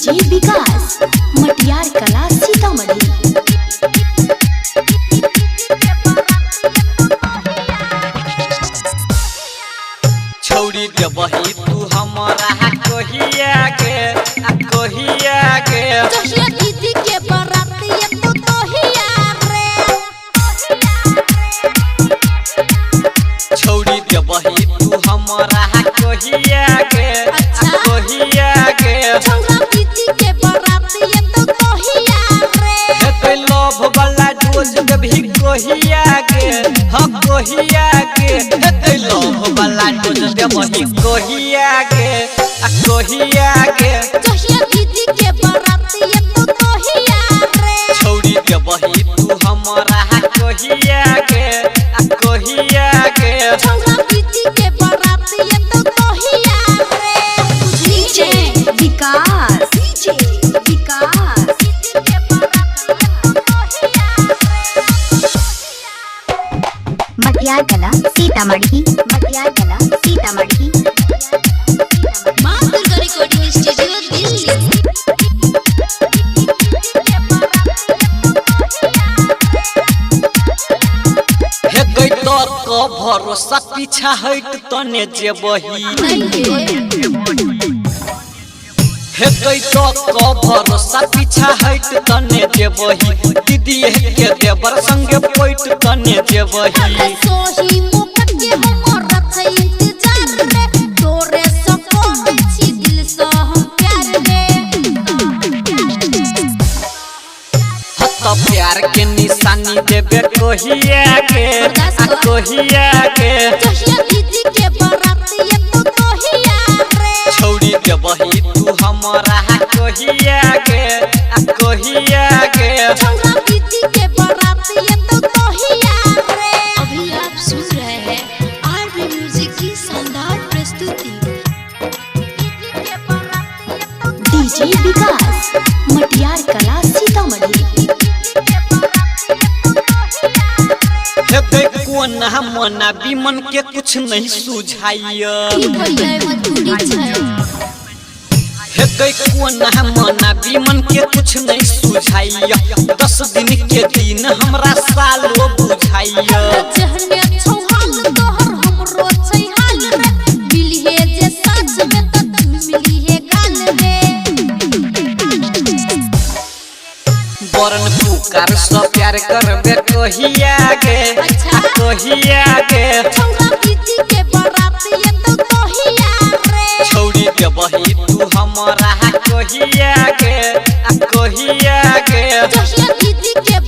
DJ विकास मटियार कला सीतामढ़ी। छौड़ी देबही तू हमरा कहिया के आ कहिया के। जहिया दीदी के बारात एतो तोहिया रे। छौड़ी देबही तू हमरा कहिया के आ कहिया के। छौरा दीदी के बारात एतो तोहिया रे। हेतै लव वाला डोज देबही कहिया के, हाँ कहिया के। हेतै लव वाला डोज देबही कहिया के आ कहिया के। जहिया दीदी के बारात एतो तोहिया रे। छौड़ी देबही तू हमरा कहिया के आ कहिया के। छौरा दीदी के बारात एतो तोहिया रे। डीजे विकास डीजे विकास दीदी के बारात एतो तोहिया रे। मटियार कला सीतामढ़ी। मटियार कला सीतामढ़ी। माँ दुर्गा रिकॉर्डिंग स्टूडियो दिल्ली। हे गई तो क भरोसा पीछा हट तने जेबही। हे गई तो क भरोसा पीछा हट तने जेबही। दीदी के देवर संगे पैट तने जेबही। सोही मुख के हमर छै इंतजार रे। तोरे सँ करै छी दिल सँ हम प्यार रे। हत प्यार के निशानी देबे कहिया के आ कहिया के। जहिया दीदी के बारात एतो तोहिया रे। छौड़ी देबही तू हमरा कहिया के आ कहिया के। छौरा दीदी के बारात एतो तोहिया रे। अभी आप सुन रहे हैं आरवी म्यूजिक की शानदार प्रस्तुति। डीजे विकास मटियार कला सीतामढ़ी। हेतै कोना मना बिमन के कुछ नहीं सुझाइया। की करियै मजबूरी छै। हेतै कोना मना बिमन के कुछ नहीं सुझाइया। 10 दिन के दिन हमरा सालो बुझाइया। जहने छौ हाल तोहर हमरो छै हाल रे। मिलिहे जे साँझ में त तू मिलिहे गाल रे। बरन पुकार स प्यार करबे कहिया के आ कहिया के। छौरा दीदी के बारात एतो तोहिया रे। छौड़ी देबही तू हमरा कहिया के आ कहिया के। जहिया दीदी के